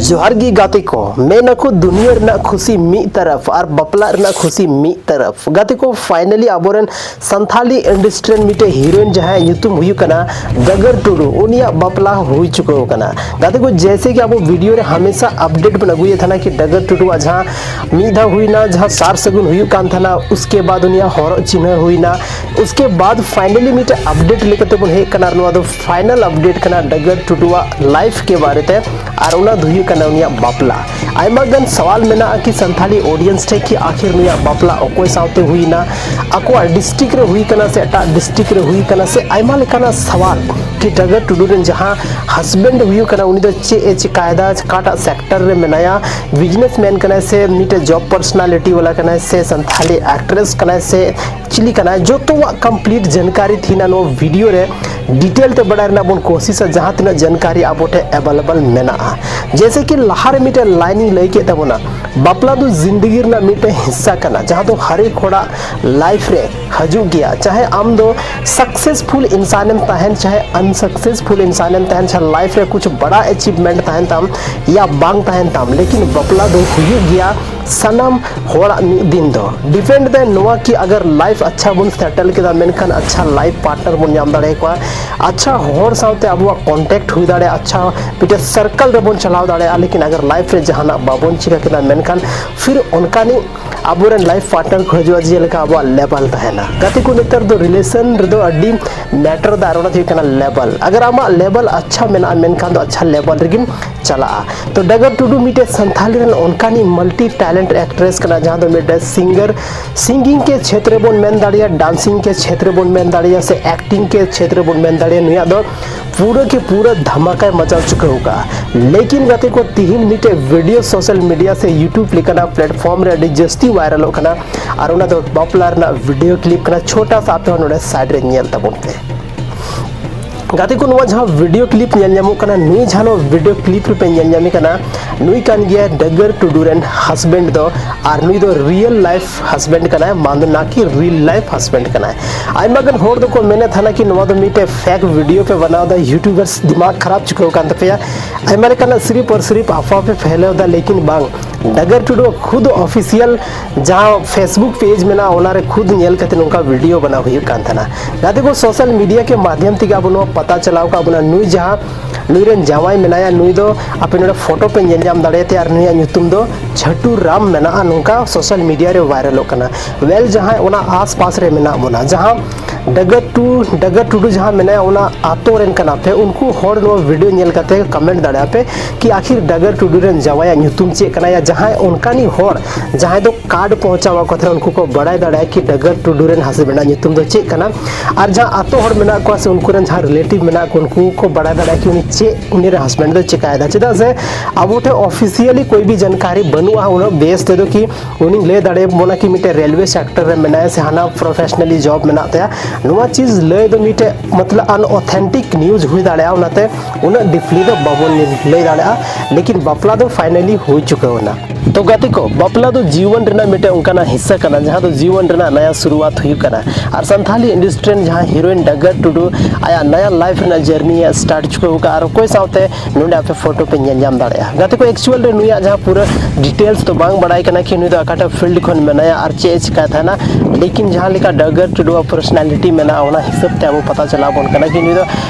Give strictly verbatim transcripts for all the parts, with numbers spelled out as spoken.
ᱡᱚᱦᱟᱨ ᱜᱮ ᱜᱟᱛᱮ ᱠᱚ, ᱢᱮᱱ ᱟᱠᱚ ᱫᱩᱱᱤᱭᱟᱹ ᱨᱮᱱᱟᱜ ᱠᱷᱩᱥᱤ ᱢᱤᱫ ᱛᱟᱨᱟᱯᱷ ᱟᱨ ᱵᱟᱯᱞᱟ ᱨᱮᱱᱟᱜ ᱠᱷᱩᱥᱤ ᱢᱤᱫ ᱛᱟᱨᱟᱯᱷ᱾ ᱜᱟᱛᱮ ᱠᱚ, finally ᱟᱵᱚᱨᱮᱱ ᱥᱟᱱᱛᱷᱟᱞᱤ industry ᱨᱮᱱ ᱢᱤᱫᱴᱮᱡ heroine ᱡᱟᱦᱟᱸᱭᱟᱜ ᱧᱩᱛᱩᱢ ᱦᱩᱭᱩᱜ ᱠᱟᱱᱟ ᱰᱟᱜᱟᱨ ᱴᱩᱰᱩ, ᱩᱱᱤᱭᱟᱜ ᱵᱟᱯᱞᱟ ᱦᱩᱭ ᱪᱩᱠᱟᱹᱣ ᱟᱠᱟᱱᱟ᱾ ᱜᱟᱛᱮ ᱠᱚ, ᱡᱮᱭᱥᱮ ᱠᱤ ᱟᱵᱚ video ᱨᱮ ᱦᱟᱢᱮᱥᱟ update ᱵᱚᱱ ᱟᱹᱜᱩᱭᱮᱫ ᱛᱟᱦᱮᱱᱟ ᱠᱤ ᱰᱟᱜᱟᱨ ᱴᱩᱰᱩᱣᱟᱜ ᱡᱟᱦᱟᱸ ᱢᱤᱫ ᱫᱷᱟᱣ ᱦᱩᱭᱱᱟ, ᱡᱟᱦᱟᱸ ᱥᱟᱨ ᱥᱟᱹᱜᱩᱱ ᱦᱩᱭᱩᱜ ᱠᱟᱱ ᱛᱟᱦᱮᱱᱟ, ᱩᱥᱠᱮ ᱵᱟᱫ ᱩᱱᱤᱭᱟᱜ ᱦᱚᱨᱚᱜ ᱪᱤᱱᱦᱟᱹ ᱦᱩᱭᱱᱟ, ᱩᱥᱠᱮ ᱵᱟᱫ finally ᱢᱤᱫᱴᱮᱡ update ᱞᱮᱠᱟᱛᱮ ᱵᱚᱱ ᱦᱮᱡ ᱠᱟᱱᱟ᱾ ᱟᱨ ᱱᱚᱣᱟ ᱫᱚ final update ᱠᱟᱱᱟ ᱰᱟᱜᱟᱨ ᱴᱩᱰᱩᱣᱟᱜ life ᱠᱮ ᱵᱟᱨᱮ ᱛᱮ, ᱟᱨ ᱚᱱᱟ ᱫᱚ ᱦᱩᱭᱩᱜ ᱠᱟᱱᱟ ᱩᱱᱤᱭᱟᱜ ᱵᱟᱯᱞᱟ᱾ ᱟᱭᱢᱟ ᱜᱟᱱ ᱥᱟᱣᱟᱞ ᱢᱮᱱᱟᱜᱼᱟ ᱠᱤ ᱥᱟᱱᱛᱷᱟᱞᱤ audience ᱴᱷᱮᱱ ᱠᱤ ᱟᱠᱷᱤᱨ ᱱᱩᱭᱟᱜ ᱵᱟᱯᱞᱟ ᱚᱠᱚᱭ ᱥᱟᱶᱛᱮ ᱦᱩᱭᱱᱟ, ᱟᱠᱚᱣᱟᱜ district ᱨᱮ ᱦᱩᱭ ᱠᱟᱱᱟ ᱥᱮ ᱮᱴᱟᱜ district ᱨᱮ ᱦᱩᱭ ᱠᱟᱱᱟ, ᱥᱮ ᱟᱭᱢᱟ ᱞᱮᱠᱟᱱᱟᱜ ᱥᱟᱣᱟᱞ ᱠᱤ ᱰᱟᱜᱟᱨ ᱴᱩᱰᱩ ᱨᱮᱱ ᱡᱟᱦᱟᱸ husband ᱦᱩᱭᱩᱜ ᱠᱟᱱᱟ, ᱩᱱᱤ ᱫᱚ ᱪᱮᱫ ᱮ ᱪᱮᱠᱟᱭᱮᱫᱟ, ᱚᱠᱟᱴᱟᱜ sector ᱨᱮ ᱢᱮᱱᱟᱭᱟ, business man ᱠᱟᱱᱟᱭ ᱥᱮ ᱢᱤᱫᱴᱮᱡ job personality ᱣᱟᱞᱟ ᱠᱟᱱᱟᱭ ᱥᱮ ᱥᱟᱱᱛᱷᱟᱞᱤ actress ᱠᱟᱱᱟᱭ ᱥᱮ ᱪᱤᱞᱤ ᱠᱟᱱᱟᱭ, ᱡᱚᱛᱚᱣᱟᱜ complete ᱡᱟᱱᱠᱟᱨᱤ ᱛᱟᱦᱮᱱᱟ ᱱᱚᱣᱟ video ᱨᱮ᱾ Detail ᱛᱮ ᱵᱟᱲᱟᱭ ᱨᱮᱱᱟᱜ ᱵᱚᱱ ᱠᱳᱥᱤᱥᱟ, ᱡᱟᱦᱟᱸ ᱛᱤᱱᱟᱹᱜ ᱡᱟᱱᱠᱟᱨᱤ ᱟᱵᱚ ᱴᱷᱮᱱ available ᱢᱮᱱᱟᱜᱼᱟ᱾ ᱡᱮᱭᱥᱮ ᱠᱤ ᱞᱟᱦᱟ ᱨᱮ ᱢᱤᱫᱴᱮᱱ line ᱤᱧ ᱞᱟᱹᱭ ᱠᱮᱫ ᱛᱟᱵᱚᱱᱟ, ᱵᱟᱯᱞᱟ ᱫᱚ ᱡᱤᱱᱫᱮᱜᱤ ᱨᱮᱱᱟᱜ ᱢᱤᱫᱴᱮᱱ ᱦᱤᱥᱥᱟ ᱠᱟᱱᱟ, ᱡᱟᱦᱟᱸ ᱫᱚ ᱦᱟᱨ ᱮᱠ ᱦᱚᱲᱟᱜ life ᱨᱮ ᱦᱤᱡᱩᱜ ᱜᱮᱭᱟ᱾ ᱪᱟᱦᱮ ᱟᱢ ᱫᱚ successful ᱤᱱᱥᱟᱱᱮᱢ ᱛᱟᱦᱮᱱ, ᱪᱟᱦᱮ unsuccessful ᱤᱱᱥᱟᱱᱮᱢ ᱛᱟᱦᱮᱱ, ᱪᱟᱦᱮ life ᱨᱮ ᱠᱩᱪᱷ ᱵᱟᱲᱟ achievement ᱛᱟᱦᱮᱱ ᱛᱟᱢ ᱭᱟ ᱵᱟᱝ ᱛᱟᱦᱮᱱ ᱛᱟᱢ, ᱞᱮᱠᱤᱱ ᱵᱟᱯᱞᱟ ᱫᱚ ᱦᱩᱭᱩᱜ ᱜᱮᱭᱟ ᱥᱟᱱᱟᱢ ᱦᱚᱲᱟᱜ ᱢᱤᱫ ᱫᱤᱱ ᱫᱚ᱾ Depend ᱫᱟᱭ ᱱᱚᱣᱟ ᱠᱤ ᱟᱜᱟᱨ life ᱟᱪᱪᱷᱟ ᱵᱚᱱ settle ᱠᱮᱫᱟ, ᱢᱮᱱᱠᱷᱟᱱ ᱟᱪᱪᱷᱟ life partner ᱵᱚᱱ ᱧᱟᱢ ᱫᱟᱲᱮᱭᱟᱠᱚᱣᱟ, ᱟᱪᱪᱷᱟ ᱦᱚᱲ ᱥᱟᱶᱛᱮ ᱟᱵᱚᱣᱟᱜ contact ᱦᱩᱭ ᱫᱟᱲᱮᱭᱟᱜᱼᱟ, ᱟᱪᱪᱷᱟ ᱢᱤᱫᱴᱮᱱ circle ᱨᱮᱵᱚᱱ ᱪᱟᱞᱟᱣ ᱫᱟᱲᱮᱭᱟᱜᱼᱟ᱾ ᱞᱮᱠᱤᱱ ᱟᱜᱟᱨ life ᱨᱮ ᱡᱟᱦᱟᱱᱟᱜ ᱵᱟᱵᱚᱱ ᱪᱤᱠᱟ ᱠᱮᱫᱟ, ᱢᱮᱱᱠᱷᱟᱱ ᱯᱷᱤᱨ ᱚᱱᱠᱟᱱᱤᱡ ᱟᱵᱚᱨᱮᱱ life partner ᱠᱚ ᱦᱤᱡᱩᱜᱼᱟ, ᱡᱮᱞᱮᱠᱟ ᱟᱵᱚᱣᱟᱜ level ᱛᱟᱦᱮᱱᱟ᱾ ᱜᱟᱛᱮ ᱠᱚ, ᱱᱮᱛᱟᱨ ᱫᱚ relation ᱨᱮᱫᱚ ᱟᱹᱰᱤ matter ᱫᱟ, ᱟᱨ ᱚᱱᱟ ᱫᱚ ᱦᱩᱭᱩᱜ ᱠᱟᱱᱟ level᱾ ᱟᱜᱟᱨ ᱟᱢᱟᱜ level ᱟᱪᱪᱷᱟ ᱢᱮᱱᱟᱜᱼᱟ, ᱢᱮᱱᱠᱷᱟᱱ ᱫᱚ ᱟᱪᱪᱷᱟ level ᱨᱮᱜᱮᱢ ᱪᱟᱞᱟᱜᱼᱟ᱾ ᱛᱚ ᱰᱟᱜᱟᱨ ᱴᱩᱰᱩ ᱢᱤᱫᱴᱮᱡ ᱥᱟᱱᱛᱷᱟᱞᱤ ᱨᱮᱱ ᱚᱱᱠᱟᱱᱤᱡ multi talent actress ᱠᱟᱱᱟ, ᱡᱟᱦᱟᱸ ᱫᱚ ᱢᱤᱫᱴᱮᱡ singer, singing ᱠᱮ ᱪᱷᱮᱛᱨᱮ ᱵᱚᱱ ᱢᱮᱱ ᱫᱟᱲᱮᱭᱟᱜᱼᱟ, dancing ᱠᱮ ᱪᱷᱮᱛᱨᱮ ᱵᱚᱱ ᱢᱮᱱ ᱫᱟᱲᱮᱭᱟᱜᱼᱟ, ᱥᱮ acting ᱠᱮ ᱪᱷᱮᱛᱨᱮ ᱵᱚᱱ ᱢᱮᱱ ᱫᱟᱲᱮᱭᱟᱜᱼᱟ, ᱱᱩᱭᱟᱜ ᱫᱚ ᱯᱩᱨᱟᱹ ᱠᱮ ᱯᱩᱨᱟᱹ ᱫᱷᱟᱢᱟᱠᱟᱭ ᱢᱟᱪᱟᱣ ᱪᱩᱠᱟᱹᱣ ᱠᱟᱜᱼᱟ᱾ ᱞᱮᱠᱤᱱ ᱜᱟᱛᱮ ᱠᱚ, ᱛᱤᱦᱤᱧ ᱢᱤᱫᱴᱮᱡ video social media ᱥᱮ YouTube ᱞᱮᱠᱟᱱᱟᱜ platform ᱨᱮ ᱟᱹᱰᱤ ᱡᱟᱹᱥᱛᱤ viralᱚᱜ ᱠᱟᱱᱟ, ᱟᱨ ᱚᱱᱟ ᱫᱚ ᱵᱟᱯᱞᱟ ᱨᱮᱱᱟᱜ video clip ᱠᱟᱱᱟ᱾ ᱪᱷᱳᱴᱟ ᱥᱟ ᱟᱯᱮ ᱦᱚᱸ ᱱᱚᱰᱮ side ᱨᱮ ᱧᱮᱞ ᱛᱟᱵᱚᱱ ᱯᱮ᱾ ᱜᱟᱛᱮ ᱠᱚ, ᱱᱚᱣᱟ ᱡᱟᱦᱟᱸ ᱵᱷᱤᱰᱤᱭᱳ ᱠᱞᱤᱯ ᱧᱮᱞ ᱧᱟᱢᱚᱜ ᱠᱟᱱᱟ, ᱱᱩᱭ ᱡᱟᱦᱟᱸ ᱱᱚᱣᱟ ᱵᱷᱤᱰᱤᱭᱳ ᱠᱞᱤᱯ ᱨᱮᱯᱮ ᱧᱮᱞ ᱧᱟᱢᱮ ᱠᱟᱱᱟ, ᱱᱩᱭ ᱠᱟᱱ ᱜᱮᱭᱟᱭ ᱰᱟᱹᱜᱟᱹᱨ ᱴᱩᱰᱩ ᱨᱮᱱ ᱦᱟᱥᱵᱮᱱᱰ ᱫᱚ, ᱟᱨ ᱱᱩᱭ ᱫᱚ ᱨᱤᱭᱮᱞ ᱞᱟᱭᱤᱯᱷ ᱦᱟᱥᱵᱮᱱᱰ ᱠᱟᱱᱟᱭ, ᱢᱟᱱ ᱫᱚ ᱱᱟ ᱠᱤ ᱨᱤᱭᱮᱞ ᱞᱟᱭᱤᱯᱷ ᱦᱟᱥᱵᱮᱱᱰ ᱠᱟᱱᱟᱭ᱾ ᱟᱭᱢᱟ ᱜᱟᱱ ᱦᱚᱲ ᱫᱚᱠᱚ ᱢᱮᱱᱮᱫ ᱛᱟᱦᱮᱱᱟ ᱠᱤ ᱱᱚᱣᱟ ᱫᱚ ᱢᱤᱫᱴᱮᱡ ᱯᱷᱮᱠ ᱵᱷᱤᱰᱤᱭᱳ ᱯᱮ ᱵᱮᱱᱟᱣ ᱮᱫᱟ, ᱤᱭᱩᱴᱩᱵᱟᱨᱥ ᱫᱤᱢᱟᱜᱽ ᱠᱷᱟᱨᱟᱯ ᱪᱩᱠᱟᱹᱣ ᱠᱟᱱ ᱛᱟᱯᱮᱭᱟ, ᱟᱭᱢᱟ ᱞᱮᱠᱟᱱᱟᱜ ᱥᱤᱨᱤᱯ ᱟᱨ ᱥᱤᱨᱤᱯ ᱟᱯᱷᱣᱟ ᱯᱮ ᱯᱷᱮᱞᱟᱣ ᱮᱫᱟ, ᱞᱮᱠᱤᱱ ᱵᱟᱝ, ᱰᱟᱹᱜᱟᱹᱨ ᱴᱩᱰᱩ ᱠᱷᱩᱫ ᱚᱯᱷᱤᱥᱤᱭᱟᱞ ᱡᱟᱦᱟᱸ ᱯᱷᱮᱥᱵᱩᱠ ᱯᱮᱡᱽ ᱢᱮᱱᱟᱜᱼᱟ, ᱚᱱᱟᱨᱮ ᱠᱷᱩᱫ ᱧᱮᱞ ᱠᱟᱛᱮ ᱱᱚᱝᱠᱟ ᱵᱷᱤᱰᱤᱭᱳ ᱵᱮᱱᱟᱣ ᱦᱩᱭᱩᱜ ᱠᱟᱱ ᱛᱟᱦᱮᱱᱟ᱾ ᱜᱟᱛᱮ ᱠᱚ, ᱥᱳᱥᱟᱞ ᱢᱤᱰᱤᱭᱟ ᱠᱮ ᱢᱟᱫᱷᱭᱚᱢ ᱛᱮᱜᱮ ᱟᱵᱚ ᱱᱚᱣᱟ ᱯᱟᱛᱟ ᱪᱟᱞᱟᱣ ᱠᱟᱜ ᱵᱚᱱᱟ, ᱱᱩᱭ ᱡᱟᱦᱟᱸ ᱱᱩᱭ ᱨᱮᱱ ᱡᱟᱶᱟᱭ ᱢᱮᱱᱟᱭᱟ, ᱱᱩᱭ ᱫᱚ ᱟᱯᱮ ᱱᱚᱰᱮ ᱯᱷᱳᱴᱳ ᱯᱮ ᱧᱮᱞ ᱧᱟᱢ ᱫᱟᱲᱮᱭᱟᱛᱟᱭᱟ, ᱟᱨ ᱱᱩᱭᱟᱜ ᱧᱩᱛᱩᱢ ᱫᱚ ᱪᱷᱟᱴᱩ ᱨᱟᱢ ᱢᱮᱱᱟᱜᱼᱟ, ᱱᱚᱝᱠᱟ ᱥᱳᱥᱟᱞ ᱢᱤᱰᱤᱭᱟ ᱨᱮ ᱵᱷᱟᱭᱨᱟᱞᱚᱜ ᱠᱟᱱᱟ᱾ ᱣᱮᱞ, ᱡᱟᱦᱟᱸᱭ ᱚᱱᱟ ᱟᱥᱯᱟᱥ ᱨᱮ ᱢᱮᱱᱟᱜ ᱵᱚᱱᱟ, ᱡᱟᱦᱟᱸ ᱰᱟᱹᱜᱟᱹᱨ ᱴᱩ ᱰᱟᱹᱜᱟᱹᱨ ᱴᱩᱰᱩ ᱡᱟᱦᱟᱸ ᱢᱮᱱᱟᱭᱟ, ᱚᱱᱟ ᱟᱛᱳ ᱨᱮᱱ ᱠᱟᱱᱟ ᱯᱮ, ᱩᱱᱠᱩ ᱦᱚᱲ ᱱᱚᱣᱟ ᱵᱷᱤᱰᱤᱭᱳ ᱧᱮᱞ ᱠᱟᱛᱮ ᱠᱚᱢᱮᱱᱴ ᱫᱟᱲᱮᱭᱟᱜᱼᱟ ᱯᱮ ᱠᱤ ᱟᱹᱠᱷᱤᱨ ᱰᱟᱹᱜᱟᱹᱨ ᱴᱩᱰᱩ ᱨᱮᱱ ᱡᱟᱶᱟᱭᱟᱜ ᱧᱩᱛᱩᱢ ᱪᱮᱫ ᱠᱟᱱᱟ, ᱭᱟ ᱡᱟᱦᱟᱸᱭ ᱚᱱᱠᱟᱱᱤᱡ ᱦᱚᱲ ᱡᱟᱦᱟᱸᱭ ᱫᱚ ᱠᱟᱨᱰ ᱯᱚᱦᱚᱸᱪᱟᱣ ᱟᱠᱚ ᱛᱟᱦᱮᱱᱟ, ᱩᱱᱠᱩ ᱠᱚ ᱵᱟᱲᱟᱭ ᱫᱟᱲᱮᱭᱟᱜᱼᱟ ᱠᱤ ᱰᱟᱹᱜᱟᱹᱨ ᱴᱩᱰᱩ ᱨᱮᱱ ᱦᱟᱥᱵᱮᱱᱰᱟᱜ ᱧᱩᱛᱩᱢ ᱫᱚ ᱪᱮᱫ ᱠᱟᱱᱟ᱾ ᱟᱨ ᱡᱟᱦᱟᱸ ᱟᱛᱳ ᱦᱚᱲ ᱢᱮᱱᱟᱜ ᱠᱚᱣᱟ ᱥᱮ ᱩᱱᱠᱩ ᱨᱮᱱ ᱡᱟᱦᱟᱸ ᱨᱤᱞᱮᱴᱤᱵᱷ ᱢᱮᱱᱟᱜ ᱠᱚ, ᱩᱱᱠᱩ ᱠᱚ ᱵᱟᱲᱟᱭ ᱫᱟᱲᱮᱭᱟᱜᱼᱟ ᱠᱤ ᱩᱱᱤ ᱪᱮᱫ, ᱩᱱᱤ ᱨᱮᱱ ᱦᱟᱥᱵᱮᱱᱰ ᱫᱚ ᱪᱮᱠᱟᱭᱮᱫᱟ᱾ ᱪᱮᱫᱟᱜ ᱥᱮ ᱟᱵᱚ ᱴᱷᱮᱱ ᱚᱯᱷᱤᱥᱤᱭᱟᱞᱤ ᱠᱳᱭ ᱵᱷᱤ ᱡᱟᱱᱠᱟᱨᱤ ᱵᱟᱹᱱᱩᱜᱼᱟ ᱩᱱᱟᱹᱜ ᱵᱮᱥ ᱛᱮᱫᱚ ᱠᱤ ᱩᱱᱤᱧ ᱞᱟᱹᱭ ᱫᱟᱲᱮᱭᱟᱵᱚᱱᱟ ᱠᱤ ᱢᱤᱫᱴᱮᱱ ᱨᱮᱞᱣᱮ ᱥᱮᱠᱴᱚᱨ ᱨᱮ ᱢᱮᱱᱟᱭᱟ ᱥᱮ ᱦᱟᱱᱟ ᱯᱨᱚᱯᱷᱮᱥᱱᱟᱞᱤ ᱡᱚᱵ ᱢᱮᱱᱟᱜ ᱛᱟᱭᱟ᱾ ᱱᱚᱣᱟ ᱪᱤᱡᱽ ᱞᱟᱹᱭ ᱫᱚ ᱢᱤᱫᱴᱮᱡ ᱢᱚᱛᱞᱚᱵ ᱟᱱᱚᱛᱷᱮᱱᱴᱤᱠ ᱱᱤᱭᱩᱡᱽ ᱦᱩᱭ ᱫᱟᱲᱮᱭᱟᱜᱼᱟ, ᱚᱱᱟᱛᱮ ᱩᱱᱟᱹᱜ ᱰᱤᱯᱞᱤ ᱫᱚ ᱵᱟᱵᱚᱱ ᱞᱟᱹᱭ ᱫᱟᱲᱮᱭᱟᱜᱼᱟ᱾ ᱞᱮᱠᱤᱱ ᱵᱟᱯᱞᱟ ᱫᱚ ᱯᱷᱟᱭᱱᱟᱞᱤ ᱦᱩᱭ ᱪᱩᱠᱟᱹᱣ ᱮᱱᱟ᱾ ᱛᱚ ᱜᱟᱛᱮ ᱠᱚ, ᱵᱟᱯᱞᱟ ᱫᱚ ᱡᱤᱭᱚᱱ ᱨᱮᱱᱟᱜ ᱢᱤᱫᱴᱮᱱ ᱚᱱᱠᱟᱱᱟᱜ ᱦᱤᱥᱥᱟ ᱠᱟᱱᱟ, ᱡᱟᱦᱟᱸ ᱫᱚ ᱡᱤᱭᱚᱱ ᱨᱮᱱᱟᱜ ᱱᱟᱭᱟ ᱥᱩᱨᱩᱣᱟᱛ ᱦᱩᱭᱩᱜ ᱠᱟᱱᱟ᱾ ᱟᱨ ᱥᱟᱱᱛᱷᱟᱞᱤ ᱤᱱᱰᱟᱥᱴᱨᱤ ᱨᱮᱱ ᱡᱟᱦᱟᱸ ᱦᱤᱨᱳᱭᱤᱱ ᱰᱟᱹᱜᱟᱹᱨ ᱴᱩᱰᱩ ᱟᱭᱟᱜ ᱱᱟᱭᱟ ᱞᱟᱭᱤᱯᱷ ᱨᱮᱱᱟᱜ ᱡᱟᱨᱱᱤ ᱮ ᱥᱴᱟᱨᱴ ᱪᱩᱠᱟᱹᱣ ᱟᱠᱟᱫᱼᱟ, ᱟᱨ ᱚᱠᱚᱭ ᱥᱟᱶᱛᱮ ᱱᱚᱰᱮ ᱟᱯᱮ ᱯᱷᱳᱴᱳ ᱯᱮ ᱧᱮᱞ ᱧᱟᱢ ᱫᱟᱲᱮᱭᱟᱜᱼᱟ᱾ ᱜᱟᱛᱮ ᱠᱚ, ᱮᱠᱪᱩᱣᱟᱞ ᱨᱮ ᱱᱩᱭᱟᱜ ᱡᱟᱦᱟᱸ ᱯᱩᱨᱟᱹ ᱰᱤᱴᱮᱞᱥ ᱫᱚ ᱵᱟᱝ ᱵᱟᱲᱟᱭ ᱠᱟᱱᱟ ᱠᱤ ᱱᱩᱭ ᱫᱚ ᱚᱠᱟᱴᱟᱜ ᱯᱷᱤᱞᱰ ᱠᱷᱚᱱ ᱢᱮᱱᱟᱭᱟ ᱟᱨ ᱪᱮᱫ ᱮ ᱪᱤᱠᱟᱭ ᱛᱟᱦᱮᱱᱟ, ᱞᱮᱠᱤᱱ ᱡᱟᱦᱟᱸ ᱞᱮᱠᱟ ᱰᱟᱹᱜᱟᱹᱨ ᱴᱩᱰᱩᱣᱟᱜ ᱯᱟᱨᱥᱚᱱᱟᱞᱤᱴᱤ ᱢᱮᱱᱟᱜᱼᱟ, ᱚᱱᱟ ᱦᱤᱥᱟᱹᱵ ᱛᱮ ᱟᱵᱚ ᱯᱟᱛᱟ ᱪᱟᱞᱟᱣ ᱟᱵᱚᱱ ᱠᱟᱱᱟ ᱠᱤ ᱱᱩᱭ ᱫᱚ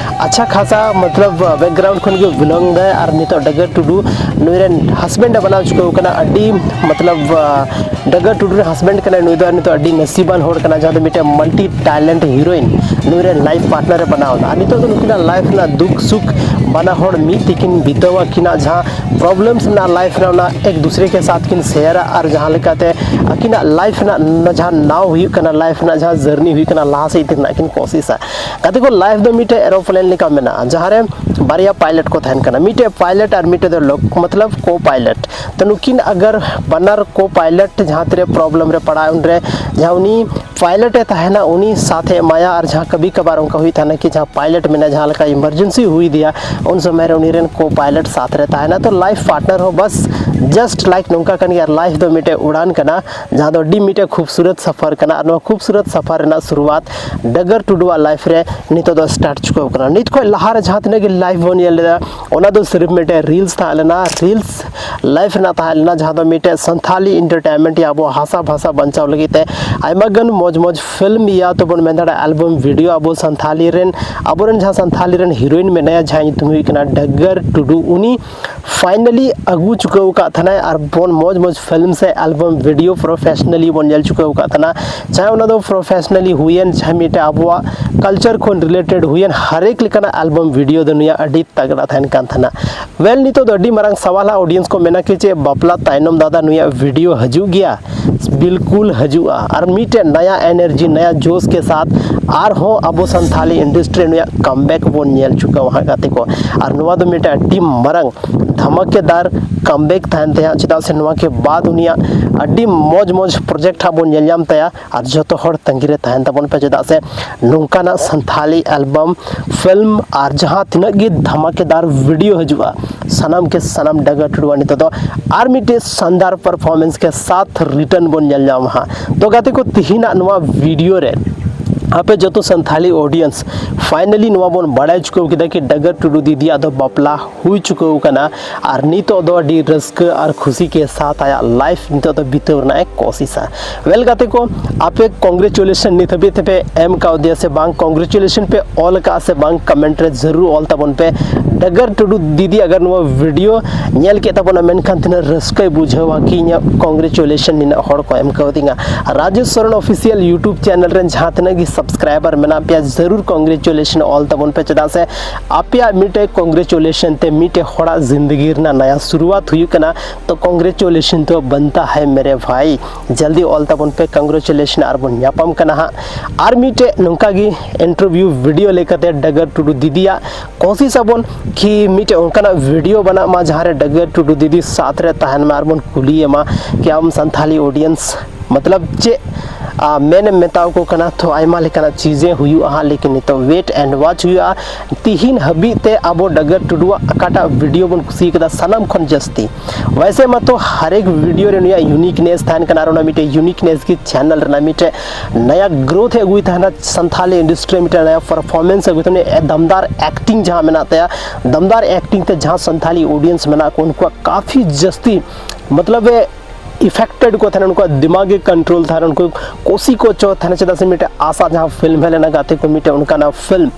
ᱟᱪᱪᱷᱟ ᱠᱷᱟᱥᱟ ᱢᱚᱛᱞᱚᱵ ᱵᱮᱠᱜᱨᱟᱣᱩᱱᱰ ᱠᱷᱚᱱ ᱜᱮ ᱵᱤᱞᱚᱝ ᱫᱟᱭ, ᱟᱨ ᱱᱤᱛᱚᱜ ᱰᱟᱹᱜᱟᱹᱨ ᱴᱩᱰᱩ ᱱᱩᱭ ᱨᱮᱱ ᱦᱟᱥᱵᱮᱱᱰ ᱮ ᱵᱮᱱᱟᱣ ᱪᱩᱠᱟᱹᱣ ᱠᱟᱱᱟ᱾ ᱟᱹᱰᱤ ᱢᱚᱛᱞᱚᱵ ᱰᱟᱹᱜᱟᱹᱨ ᱴᱩᱰᱩ ᱨᱮᱱ ᱦᱟᱥᱵᱮᱱᱰ ᱠᱟᱱᱟᱭ ᱱᱩᱭ ᱫᱚ, ᱟᱨ ᱱᱤᱛᱚᱜ ᱟᱹᱰᱤ ᱱᱟᱹᱥᱤᱵᱟᱱ ᱦᱚᱲ ᱠᱟᱱᱟ, ᱡᱟᱦᱟᱸ ᱫᱚ ᱢᱤᱫᱴᱮᱱ ᱢᱟᱞᱴᱤ ᱴᱮᱞᱮᱱᱴ ᱦᱤᱨᱳᱭᱤᱱ ᱱᱩᱭ ᱨᱮᱱ ᱞᱟᱭᱤᱯᱷ ᱯᱟᱨᱴᱱᱟᱨ ᱮ ᱵᱮᱱᱟᱣ ᱮᱫᱟ᱾ ᱟᱨ ᱱᱤᱛᱚᱜ ᱫᱚ ᱱᱩᱠᱤᱱᱟᱜ ᱞᱟᱭᱤᱯᱷ ᱨᱮᱱᱟᱜ ᱫᱩᱠ ᱥᱩᱠ ᱵᱟᱱᱟ ᱦᱚᱲ ᱢᱤᱫ ᱛᱮᱠᱤᱱ ᱵᱤᱛᱟᱹᱣᱟ, ᱟᱹᱠᱤᱱᱟᱜ ᱡᱟᱦᱟᱸ ᱯᱨᱚᱵᱞᱮᱢᱥ ᱢᱮᱱᱟᱜᱼᱟ ᱞᱟᱭᱤᱯᱷ ᱨᱮ, ᱚᱱᱟ ᱮᱠ ᱫᱩᱥᱨᱮ ᱠᱮ ᱥᱟᱛᱷ ᱠᱤᱱ ᱥᱮᱭᱟᱨᱟ, ᱟᱨ ᱡᱟᱦᱟᱸ ᱞᱮᱠᱟᱛᱮ ᱟᱹᱠᱤᱱᱟᱜ ᱞᱟᱭᱤᱯᱷ ᱨᱮᱱᱟᱜ ᱡᱟᱦᱟᱸ ᱱᱟᱣ ᱦᱩᱭᱩᱜ ᱠᱟᱱᱟ, ᱞᱟᱭᱤᱯᱷ ᱨᱮᱱᱟᱜ ᱡᱟᱦᱟᱸ ᱡᱟᱨᱱᱤ ᱦᱩᱭᱩᱜ ᱠᱟᱱᱟ, ᱞᱟᱦᱟ ᱥᱮᱫ ᱤᱫᱤ ᱨᱮᱱᱟᱜ ᱠᱤᱱ ᱠᱳᱥᱤᱥᱟ᱾ ᱜᱟᱛᱮ ᱠᱚ, ᱞᱟᱭᱤᱯᱷ ᱫᱚ ᱢᱤᱫᱴᱮᱡ ᱮᱨᱳᱯᱞᱮᱱ ᱞᱮᱠᱟ ᱢᱮᱱᱟᱜᱼᱟ, ᱡᱟᱦᱟᱸ ᱨᱮ ᱵᱟᱨᱭᱟ ᱯᱟᱭᱞᱚᱴ ᱠᱚ ᱛᱟᱦᱮᱱ ᱠᱟᱱᱟ, ᱢᱤᱫᱴᱮᱡ ᱯᱟᱭᱞᱚᱴ ᱟᱨ ᱢᱤᱫᱴᱮᱡ ᱫᱚ ᱞᱳᱠ ᱢᱚᱛᱞᱚᱵ ᱠᱳ ᱯᱟᱭᱞᱚᱴ᱾ ᱛᱚ ᱱᱩᱠᱤᱱ ᱟᱜᱟᱨ ᱵᱟᱱᱟᱨ ᱠᱳ ᱯᱟᱭᱞᱚᱴ ᱡᱟᱦᱟᱸ ᱛᱤᱨᱮ ᱯᱨᱚᱵᱞᱮᱢ ᱨᱮ ᱯᱟᱲᱟᱜᱼᱟ, ᱩᱱᱨᱮ ᱡᱟᱦᱟᱸ ᱩᱱᱤ ᱯᱟᱭᱞᱚᱴ ᱮ ᱛᱟᱦᱮᱱᱟ, ᱩᱱᱤ ᱥᱟᱛᱷ ᱮ ᱮᱢᱟᱭᱟ᱾ ᱟᱨ ᱡᱟᱦᱟᱸ ᱠᱟᱵᱷᱤ ᱠᱟᱵᱷᱟᱨ ᱚᱱᱠᱟ ᱦᱩᱭᱩᱜ ᱛᱟᱦᱮᱱᱟ ᱠᱤ ᱡᱟᱦᱟᱸ ᱯᱟᱭᱞᱚᱴ ᱢᱮᱱᱟᱭᱟ, ᱡᱟᱦᱟᱸ ᱞᱮᱠᱟ ᱤᱢᱟᱨᱡᱮᱱᱥᱤ ᱦᱩᱭ ᱤᱫᱤᱭᱟ, ᱩᱱ ᱥᱚᱢᱚᱭ ᱨᱮ ᱩᱱᱤ ᱨᱮᱱ ᱠᱳ ᱯᱟᱭᱞᱚᱴ ᱥᱟᱛᱷ ᱨᱮ ᱛᱟᱦᱮᱱᱟ᱾ ᱛᱚ ᱞᱟᱭᱤᱯᱷ ᱯᱟᱨᱴᱱᱟᱨ ᱦᱚᱸ ᱵᱟᱥ ᱡᱟᱥᱴ ᱞᱟᱭᱤᱠ ᱱᱚᱝᱠᱟ ᱠᱟᱱ ᱜᱮᱭᱟ᱾ ᱞᱟᱭᱤᱯᱷ ᱫᱚ ᱢᱤᱫᱴᱮᱡ ᱩᱰᱟᱱ ᱠᱟᱱᱟ, ᱡᱟᱦᱟᱸ ᱫᱚ ᱟᱹᱰᱤ ᱢᱤᱫᱴᱮᱡ ᱠᱷᱩᱵᱥᱩᱨᱚᱛ ᱥᱟᱯᱷᱟᱨ ᱠᱟᱱᱟ᱾ ᱟᱨ ᱱᱚᱣᱟ ᱠᱷᱩᱵᱥᱩᱨᱚᱛ ᱥᱟᱯᱷᱟᱨ ᱨᱮᱱᱟᱜ ᱥᱩᱨᱩᱣᱟᱛ ᱰᱟᱜᱟᱨ ᱴᱩᱰᱩᱣᱟᱜ ᱞᱟᱭᱤᱯᱷ ᱨᱮ ᱱᱤᱛᱚᱜ ᱫᱚ ᱥᱴᱟᱨᱴ ᱪᱩᱠᱟᱹᱣ ᱠᱟᱱᱟ᱾ ᱱᱤᱛ ᱠᱷᱚᱱ ᱞᱟᱦᱟ ᱨᱮ ᱡᱟᱦᱟᱸ ᱛᱤᱱᱟᱹᱜ ᱜᱮ ᱞᱟᱭᱤᱯᱷ ᱵᱚᱱ ᱧᱮᱞ ᱞᱮᱫᱟ, ᱚᱱᱟ ᱫᱚ ᱥᱤᱨᱤᱯ ᱢᱤᱫᱴᱮᱡ ᱨᱤᱞᱥ ᱛᱟᱦᱮᱸ ᱞᱮᱱᱟ, ᱨᱤᱞᱥ ᱞᱟᱭᱤᱯᱷ ᱨᱮᱱᱟᱜ ᱛᱟᱦᱮᱸ ᱞᱮᱱᱟ, ᱡᱟᱦᱟᱸ ᱫᱚ ᱢᱤᱫᱴᱮᱡ ᱥᱟᱱᱛᱷᱟᱞᱤ ᱮᱱᱴᱟᱨᱴᱮᱱᱢᱮᱱᱴ ᱭᱟ ᱟᱵᱚ ᱦᱟᱥᱟ ᱵᱷᱟᱥᱟ ᱵᱟᱧᱪᱟᱣ ᱞᱟᱹᱜᱤᱫ ᱛᱮ ᱟᱭᱢᱟ ᱜᱟᱱ ᱢᱚᱡᱽ ᱢᱚᱡᱽ ᱯᱷᱤᱞᱢ ᱭᱟ ᱛᱮᱵᱚᱱ ᱢᱮᱱ ᱫᱟᱲᱮᱭᱟᱜᱼᱟ, ᱮᱞᱵᱟᱢ ᱵᱷᱤᱰᱤᱭᱳ ᱟᱵᱚ ᱥᱟᱱᱛᱷᱟᱞᱤ ᱨᱮᱱ, ᱟᱵᱚᱨᱮᱱ ᱡᱟᱦᱟᱸ ᱥᱟᱱᱛᱷᱟᱞᱤ ᱨᱮᱱ ᱦᱤᱨᱳᱭᱤᱱ ᱢᱮᱱᱟᱭᱟ, ᱡᱟᱦᱟᱸᱭ ᱧᱩᱛᱩᱢ ᱦᱩᱭᱩᱜ ᱠᱟᱱᱟ ᱰᱟᱜᱟᱨ ᱴᱩᱰᱩ, ᱩᱱᱤ ᱯᱷᱟᱭᱱᱟᱞᱤ ᱟᱹᱜᱩ ᱪᱩᱠᱟᱹᱣ ᱟᱠᱟᱫ ᱛᱟᱦᱮᱱᱟᱭ᱾ ᱟᱨ ᱵᱚᱱ ᱢᱚᱡᱽ ᱢᱚᱡᱽ ᱯᱷᱤᱞᱢ ᱥᱮ ᱮᱞᱵᱟᱢ ᱵᱷᱤᱰᱤᱭᱳ ᱯᱨᱚᱯᱷᱮᱥᱱᱟᱞᱤ ᱵᱚᱱ ᱧᱮᱞ ᱪᱩᱠᱟᱹᱣ ᱟᱠᱟᱫ ᱛᱟᱦᱮᱱᱟ, ᱪᱟᱦᱮ ᱚᱱᱟ ᱫᱚ ᱯᱨᱚᱯᱷᱮᱥᱱᱟᱞᱤ ᱦᱩᱭᱮᱱ, ᱪᱟᱦᱮ ᱢᱤᱫᱴᱮᱡ ᱟᱵᱚᱣᱟᱜ ᱠᱟᱞᱪᱟᱨ ᱠᱷᱚᱱ ᱨᱤᱞᱮᱴᱮᱰ ᱦᱩᱭᱮᱱ, ᱦᱟᱨ ᱮᱠ ᱞᱮᱠᱟᱱᱟᱜ ᱮᱞᱵᱟᱢ ᱵᱷᱤᱰᱤᱭᱳ ᱫᱚ ᱱᱩᱭᱟᱜ ᱟᱹᱰᱤ ᱛᱟᱜᱲᱟ ᱛᱟᱦᱮᱱ ᱠᱟᱱ ᱛᱟᱦᱮᱱᱟ᱾ ᱳᱭᱮᱞ, ᱱᱤᱛᱚᱜ ᱫᱚ ᱟᱹᱰᱤ ᱢᱟᱨᱟᱝ ᱥᱟᱣᱟᱞ ᱦᱟᱸᱜ ᱚᱰᱤᱭᱮᱱᱥ ᱠᱚ ᱢᱮᱱᱟ ᱠᱤ ᱪᱮᱫ ᱵᱟᱯᱞᱟ ᱛᱟᱭᱱᱚᱢ ᱫᱟᱫᱟ ᱱᱩᱭᱟᱜ ᱵᱷᱤᱰᱤᱭᱳ ᱦᱤᱡᱩᱜ ᱜᱮᱭᱟ? ᱵᱤᱞᱠᱩᱞ ᱦᱤᱡᱩᱜᱼᱟ᱾ ᱟᱨ ᱢᱤᱫᱴᱮᱡ ᱱᱟᱭᱟ ᱮᱱᱟᱨᱡᱤ, ᱱᱟᱭᱟ ᱡᱳᱥ ᱠᱮ ᱥᱟᱛᱷ ᱟᱨᱦᱚᱸ ᱟᱵᱚ ᱥᱟᱱᱛᱷᱟᱞᱤ ᱤᱱᱰᱟᱥᱴᱨᱤ ᱱᱩᱭᱟᱜ ᱠᱟᱢᱵᱮᱠ ᱵᱚᱱ ᱧᱮᱞ ᱪᱩᱠᱟᱹᱣᱟ ᱦᱟᱸᱜ ᱜᱟᱛᱮ ᱠᱚ᱾ ᱟᱨ ᱱᱚᱣᱟ ᱫᱚ ᱢᱤᱫᱴᱮᱡ ᱟᱹᱰᱤ ᱢᱟᱨᱟᱝ ᱫᱷᱟᱢᱟᱠᱮᱫᱟᱨ ᱠᱟᱢᱵᱮᱠ ᱛᱟᱦᱮᱱ ᱛᱟᱭᱟ, ᱪᱮᱫᱟᱜ ᱥᱮ ᱱᱚᱣᱟ ᱠᱮ ᱵᱟᱫ ᱩᱱᱤᱭᱟᱜ ᱟᱹᱰᱤ ᱢᱚᱡᱽ ᱢᱚᱡᱽ ᱯᱨᱚᱡᱮᱠᱴ ᱦᱟᱸᱜ ᱵᱚᱱ ᱧᱮᱞ ᱧᱟᱢ ᱛᱟᱭᱟ᱾ ᱟᱨ ᱡᱚᱛᱚ ᱦᱚᱲ ᱛᱟᱺᱜᱤ ᱨᱮ ᱛᱟᱦᱮᱱ ᱛᱟᱵᱚᱱ ᱯᱮ, ᱪᱮᱫᱟᱜ ᱥᱮ ᱱᱚᱝᱠᱟᱱᱟᱜ ᱥᱟᱱᱛᱷᱟᱞᱤ ᱮᱞᱵᱟᱢ, ᱯᱷᱤᱞᱢ ᱟᱨ ᱡᱟᱦᱟᱸ ᱛᱤᱱᱟᱹᱜ ᱜᱮ ᱫᱷᱟᱢᱟᱠᱮᱫᱟᱨ ᱵᱷᱤᱰᱤᱭᱳ ᱦᱤᱡᱩᱜᱼᱟ, ᱥᱟᱱᱟᱢ ᱠᱮ ᱥᱟᱱᱟᱢ ᱰᱟᱜᱟᱨ ᱴᱩᱰᱩᱣᱟᱜ ᱱᱤᱛᱚᱜ ᱫᱚ ᱟᱨ ᱢᱤᱫᱴᱮᱡ ᱥᱟᱱᱫᱟᱨ ᱯᱟᱨᱯᱷᱚᱨᱢᱮᱱᱥ ᱠᱮ ᱥᱟᱛᱷ ᱨᱤᱴᱟᱨᱱ ᱵᱚᱱ ᱧᱮᱞ ᱧᱟᱢᱟ ᱦᱟᱸᱜ᱾ ᱛᱚ ᱜᱟᱛᱮ ᱠᱚ, ᱛᱤᱦᱤᱧᱟᱜ ᱱᱚᱣᱟ ᱵᱷᱤᱰᱤᱭᱳ ᱨᱮ ᱟᱯᱮ ᱡᱚᱛᱚ ᱥᱟᱱᱛᱷᱟᱞᱤ ᱚᱰᱤᱭᱮᱱᱥ ᱯᱷᱟᱭᱱᱟᱞᱤ ᱱᱚᱣᱟ ᱵᱚᱱ ᱵᱟᱲᱟᱭ ᱪᱩᱠᱟᱹᱣ ᱠᱮᱫᱟ ᱠᱤ ᱰᱟᱜᱟᱨ ᱴᱩᱰᱩ ᱫᱤᱫᱤᱭᱟᱜ ᱫᱚ ᱵᱟᱯᱞᱟ ᱦᱩᱭ ᱪᱩᱠᱟᱹᱣ ᱠᱟᱱᱟ᱾ ᱟᱨ ᱱᱤᱛᱚᱜ ᱫᱚ ᱟᱹᱰᱤ ᱨᱟᱹᱥᱠᱟᱹ ᱟᱨ ᱠᱷᱩᱥᱤ ᱠᱮ ᱥᱟᱛᱷ ᱟᱭᱟᱜ ᱞᱟᱭᱤᱯᱷ ᱱᱤᱛᱚᱜ ᱫᱚ ᱵᱤᱛᱟᱹᱣ ᱨᱮᱱᱟᱜ ᱮ ᱠᱳᱥᱤᱥᱟ᱾ ᱳᱭᱮᱞ ᱜᱟᱛᱮ ᱠᱚ, ᱟᱯᱮ ᱠᱚᱝᱜᱨᱮᱪᱩᱞᱮᱥᱚᱱ ᱱᱤᱛ ᱦᱟᱹᱵᱤᱡ ᱛᱮᱯᱮ ᱮᱢ ᱠᱟᱣᱫᱮᱭᱟ ᱥᱮ ᱵᱟᱝ? ᱠᱚᱝᱜᱨᱮᱪᱩᱞᱮᱥᱚᱱ ᱯᱮ ᱚᱞ ᱟᱠᱟᱫᱼᱟ ᱥᱮ ᱵᱟᱝ? ᱠᱚᱢᱮᱱᱴ ᱨᱮ ᱡᱟᱹᱨᱩᱲ ᱚᱞ ᱛᱟᱵᱚᱱ ᱯᱮ᱾ ᱰᱟᱜᱟᱨ ᱴᱩᱰᱩ ᱫᱤᱫᱤ ᱟᱜᱟᱨ ᱱᱚᱣᱟ ᱵᱷᱤᱰᱤᱭᱳ ᱧᱮᱞ ᱠᱮᱫ ᱛᱟᱵᱚᱱᱟ, ᱢᱮᱱᱠᱷᱟᱱ ᱛᱤᱱᱟᱹᱜ ᱨᱟᱹᱥᱠᱟᱹᱭ ᱵᱩᱡᱷᱟᱹᱣᱟ ᱠᱤ ᱤᱧᱟᱹᱜ ᱠᱚᱝᱜᱨᱮᱪᱩᱞᱮᱥᱚᱱ ᱱᱤᱱᱟᱹᱜ ᱦᱚᱲ ᱠᱚ ᱮᱢ ᱠᱟᱣᱫᱤᱧᱟ᱾ Rajesh Soren official YouTube channel ᱨᱮᱱ ᱡᱟᱦᱟᱸ ᱛᱤᱱᱟᱹᱜ ᱜᱮ ᱥᱟᱵᱥᱠᱨᱟᱭᱵᱟᱨ ᱢᱮᱱᱟᱜ ᱯᱮᱭᱟ, ᱡᱟᱹᱨᱩᱲ ᱠᱚᱝᱜᱨᱮᱪᱩᱞᱮᱥᱚᱱ ᱚᱞ ᱛᱟᱵᱚᱱ ᱯᱮ, ᱪᱮᱫᱟᱜ ᱥᱮ ᱟᱯᱮᱭᱟᱜ ᱢᱤᱫᱴᱮᱡ ᱠᱚᱝᱜᱨᱮᱪᱩᱞᱮᱥᱚᱱ ᱛᱮ ᱢᱤᱫᱴᱮᱡ ᱦᱚᱲᱟᱜ ᱡᱤᱱᱫᱜᱤ ᱨᱮᱱᱟᱜ ᱱᱟᱭᱟ ᱥᱩᱨᱩᱣᱟᱛ ᱦᱩᱭᱩᱜ ᱠᱟᱱᱟ᱾ ᱛᱚ ᱠᱚᱝᱜᱨᱮᱪᱩᱞᱮᱥᱚᱱ ᱛᱚ ᱵᱟᱱᱛᱟ ᱦᱟᱭ ᱢᱮᱨᱮ ᱵᱷᱟᱭ, ᱡᱟᱞᱫᱤ ᱚᱞ ᱛᱟᱵᱚᱱ ᱯᱮ ᱠᱚᱝᱜᱨᱮᱪᱩᱞᱮᱥᱚᱱ ᱟᱨ ᱵᱚᱱ ᱧᱟᱯᱟᱢ ᱠᱟᱱᱟ ᱦᱟᱸᱜ ᱟᱨ ᱢᱤᱫᱴᱮᱡ ᱱᱚᱝᱠᱟ ᱜᱮ ᱤᱱᱴᱟᱨᱵᱷᱤᱭᱩ ᱵᱷᱤᱰᱤᱭᱳ ᱞᱮᱠᱟᱛᱮ᱾ ᱰᱟᱜᱟᱨ ᱴᱩᱰᱩ ᱫᱤᱫᱤᱭᱟᱜ ᱠᱳᱥᱤᱥ ᱟᱵᱚᱱ ᱠᱤ ᱢᱤᱫᱴᱮᱡ ᱚᱱᱠᱟᱱᱟᱜ ᱵᱷᱤᱰᱤᱭᱳ ᱵᱮᱱᱟᱜ ᱢᱟ ᱡᱟᱦᱟᱸ ᱨᱮ ᱰᱟᱜᱟᱨ ᱴᱩᱰᱩ ᱫᱤᱫᱤ ᱥᱟᱛᱷ ᱨᱮ ᱛᱟᱦᱮᱱ ᱢᱟ ᱟᱨ ᱵᱚᱱ ᱠᱩᱞᱤᱭᱮ ᱢᱟ ᱠᱤ ᱟᱢ ᱥᱟᱱᱛᱷᱟᱞᱤ ᱚᱰᱤᱭᱮᱱᱥ ᱢᱚᱛᱞᱚᱵ ᱪᱮᱫ ᱢᱮᱱ ᱮᱢ ᱢᱮᱛᱟᱣ ᱠᱚ ᱠᱟᱱᱟ, ᱛᱚ ᱟᱭᱢᱟ ᱞᱮᱠᱟᱱᱟᱜ ᱪᱤᱡᱮ ᱦᱩᱭᱩᱜᱼᱟ ᱦᱟᱸᱜ, ᱞᱮᱠᱤᱱ ᱱᱤᱛᱚᱜ wait and watch ᱦᱩᱭᱩᱜᱼᱟ᱾ ᱛᱤᱦᱤᱧ ᱦᱟᱹᱵᱤᱡ ᱛᱮ ᱟᱵᱚ ᱰᱟᱜᱟᱨ ᱴᱩᱰᱩᱣᱟᱜ ᱚᱠᱟᱴᱟᱜ ᱵᱷᱤᱰᱤᱭᱳ ᱵᱚᱱ ᱠᱩᱥᱤ ᱠᱟᱫᱟ ᱥᱟᱱᱟᱢ ᱠᱷᱚᱱ ᱡᱟᱹᱥᱛᱤ᱾ ᱣᱮᱥᱮ ᱢᱟᱛᱚ ᱦᱟᱨᱮᱠ ᱵᱷᱤᱰᱤᱭᱳ ᱨᱮ ᱱᱩᱭᱟᱜ ᱭᱩᱱᱤᱠᱱᱮᱥ ᱛᱟᱦᱮᱱ ᱠᱟᱱᱟ ᱟᱨ ᱚᱱᱟ ᱢᱤᱫᱴᱮᱡ ᱭᱩᱱᱤᱠᱱᱮᱥ ᱜᱮ ᱪᱮᱱᱮᱞ ᱨᱮᱱᱟᱜ ᱢᱤᱫᱴᱮᱡ ᱱᱟᱭᱟ ᱜᱨᱳᱛᱷ ᱮ ᱟᱹᱜᱩᱭ ᱛᱟᱦᱮᱱᱟ, ᱥᱟᱱᱛᱷᱟᱞᱤ ᱤᱱᱰᱟᱥᱴᱨᱤ ᱨᱮ ᱢᱤᱫᱴᱮᱡ ᱱᱟᱭᱟ ᱯᱟᱨᱯᱷᱚᱨᱢᱮᱱᱥ ᱟᱹᱜᱩᱭ ᱛᱟᱦᱮᱱᱟ᱾ ᱫᱟᱢᱫᱟᱨ ᱮᱠᱴᱤᱝ ᱡᱟᱦᱟᱸ ᱢᱮᱱᱟᱜ ᱛᱟᱭᱟ, ᱫᱟᱢᱫᱟᱨ ᱮᱠᱴᱤᱝ ᱛᱮ ᱡᱟᱦᱟᱸ ᱥᱟᱱᱛᱷᱟᱞᱤ ᱚᱰᱤᱭᱮᱱᱥ ᱢᱮᱱᱟᱜ ᱠᱚ ᱩᱱᱠᱩᱣᱟᱜ ᱠᱟᱯᱷᱤ ᱡᱟᱹᱥᱛᱤ ᱢᱚᱛᱞᱚᱵ ᱮ ᱤᱯᱷᱮᱠᱴᱮᱰ ᱠᱚ ᱛᱟᱦᱮᱱᱟ, ᱩᱱᱠᱩᱣᱟᱜ ᱫᱤᱢᱟᱜᱽ ᱜᱮ ᱠᱚᱱᱴᱨᱳᱞ ᱛᱟᱦᱮᱱᱟ, ᱩᱱᱠᱩ ᱠᱩᱥᱤ ᱠᱚ ᱪᱚ ᱛᱟᱦᱮᱱᱟ᱾ ᱪᱮᱫᱟᱜ ᱥᱮ ᱢᱤᱫᱴᱮᱡ ᱟᱥᱟ ᱡᱟᱦᱟᱸ ᱯᱷᱤᱞᱢ ᱦᱮᱡ ᱞᱮᱱᱟ ᱜᱟᱛᱮ ᱠᱚ, ᱢᱤᱫᱴᱮᱡ ᱚᱱᱠᱟᱱᱟᱜ ᱯᱷᱤᱞᱢ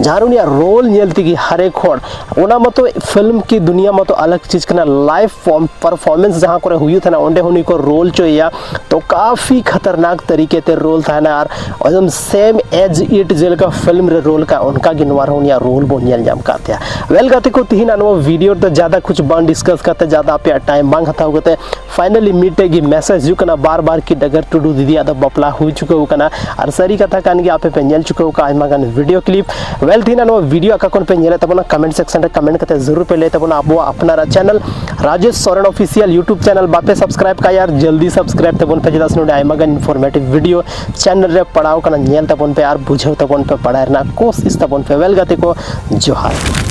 ᱡᱟᱦᱟᱸ ᱨᱮ ᱩᱱᱤᱭᱟᱜ ᱨᱳᱞ ᱧᱮᱞ ᱛᱮᱜᱮ ᱦᱟᱨᱮᱠ ᱦᱚᱲ, ᱚᱱᱟ ᱢᱟᱛᱚ ᱯᱷᱤᱞᱢ ᱠᱤ ᱫᱩᱱᱤᱭᱟ ᱢᱟᱛᱚ ᱟᱞᱟᱜᱽ ᱪᱤᱡᱽ ᱠᱟᱱᱟ, ᱞᱟᱭᱤᱵᱷ ᱯᱟᱨᱯᱷᱚᱨᱢᱮᱱᱥ ᱡᱟᱦᱟᱸ ᱠᱚᱨᱮ ᱦᱩᱭᱩᱜ ᱛᱟᱦᱮᱱᱟ ᱚᱸᱰᱮ ᱦᱚᱸ ᱩᱱᱤ ᱠᱚ ᱨᱳᱞ ᱪᱚᱭᱮᱭᱟ, ᱛᱚ ᱠᱟᱯᱷᱤ ᱠᱷᱟᱛᱟᱨᱱᱟᱠ ᱛᱟᱹᱨᱤᱠᱮ ᱛᱮ ᱨᱳᱞ ᱛᱟᱦᱮᱱᱟ ᱟᱨ ᱮᱠᱫᱚᱢ ᱥᱮᱢ ᱮᱡᱽ ᱤᱴ ᱡᱮᱞᱮᱠᱟ ᱯᱷᱤᱞᱢ ᱨᱮ ᱨᱳᱞ ᱠᱟᱜ ᱚᱱᱠᱟ ᱜᱮ ᱱᱚᱣᱟ ᱨᱮᱦᱚᱸ ᱩᱱᱤᱭᱟᱜ ᱨᱳᱞ ᱵᱚᱱ ᱧᱮᱞ ᱧᱟᱢ ᱠᱟᱫ ᱛᱟᱭᱟ᱾ ᱣᱮᱞ ᱜᱟᱛᱮ ᱠᱚ, ᱛᱤᱦᱤᱧᱟᱜ ᱱᱚᱣᱟ ᱵᱷᱤᱰᱤᱭᱳ ᱨᱮᱫᱚ ᱡᱟᱫᱟ ᱠᱩᱪ ᱵᱟᱝ ᱰᱤᱥᱠᱟᱥ ᱠᱟᱛᱮ, ᱡᱟᱫᱟ ᱟᱯᱮᱭᱟᱜ ᱴᱟᱭᱤᱢ ᱵᱟᱝ ᱦᱟᱛᱟᱣ ᱠᱟᱛᱮ, ᱯᱷᱟᱭᱱᱟᱞᱤ ᱢᱤᱫᱴᱮᱡ ᱜᱮ ᱢᱮᱥᱮᱡᱽ ᱦᱤᱡᱩᱜ ᱠᱟᱱᱟ ᱵᱟᱨ ᱵᱟᱨ ᱠᱤ ᱰᱟᱜᱟᱨ ᱴᱩᱰᱩ ᱫᱤᱫᱤᱭᱟᱜ ᱫᱚ ᱵᱟᱯᱞᱟ ᱦᱩᱭ ᱪᱩᱠᱟᱹᱣ ᱠᱟᱱᱟ᱾ ᱟᱨ ᱥᱟᱹᱨᱤ ᱠᱟᱛᱷᱟ ᱠᱟᱱ ᱜᱮᱭᱟ, ᱟᱯᱮ ᱯᱮ ᱧᱮᱞ ᱪᱩᱠᱟᱹᱣ ᱠᱟᱜᱼᱟ ᱟᱭᱢᱟ ᱜᱟᱱ ᱵᱷᱤᱰᱤᱭᱳ ᱠᱞᱤᱯ᱾ ᱣᱮᱞ ᱛᱤᱦᱤᱧ ᱱᱚᱣᱟ ᱵᱷᱤᱰᱤᱭᱳ ᱚᱠᱟ ᱠᱷᱚᱱ ᱯᱮ ᱧᱮᱞᱮᱫ ᱛᱟᱵᱚᱱᱟ, ᱠᱚᱢᱮᱱᱴ ᱥᱮᱠᱥᱚᱱ ᱨᱮ ᱠᱚᱢᱮᱱᱴ ᱠᱟᱛᱮ ᱡᱟᱹᱨᱩᱲ ᱯᱮ ᱞᱟᱹᱭ ᱛᱟᱵᱚᱱᱟ᱾ ᱟᱵᱚᱣᱟᱜ ᱟᱯᱱᱟᱨᱟᱜ channel Rajesh Soren official YouTube channel ᱵᱟᱯᱮ ᱥᱟᱵᱥᱠᱨᱟᱭᱤᱵ ᱠᱟᱜᱼᱟ, ᱟᱨ ᱡᱚᱞᱫᱤ ᱥᱟᱵᱥᱠᱨᱟᱭᱤᱵ ᱛᱟᱵᱚᱱ ᱯᱮ, ᱪᱮᱫᱟᱜ ᱥᱮ ᱱᱚᱰᱮ ᱟᱭᱢᱟ ᱜᱟᱱ ᱤᱱᱯᱷᱚᱨᱢᱮᱴᱤᱵᱷ ᱵᱷᱤᱰᱤᱭᱳ ᱪᱮᱱᱮᱞ ᱨᱮ ᱯᱟᱲᱟᱣ ᱠᱟᱱᱟ, ᱧᱮᱞ ᱛᱟᱵᱚᱱ ᱯᱮ ᱟᱨ ᱵᱩᱡᱷᱟᱹᱣ ᱛᱟᱵᱚᱱ ᱯᱮ, ᱵᱟᱲᱟᱭ ᱨᱮᱱᱟᱜ ᱠᱳᱥᱤᱥ ᱛᱟᱵᱚᱱ ᱯᱮ᱾ ᱣᱮᱞ ᱜᱟᱛᱮ ᱠᱚ, ᱡᱚᱦᱟᱨ᱾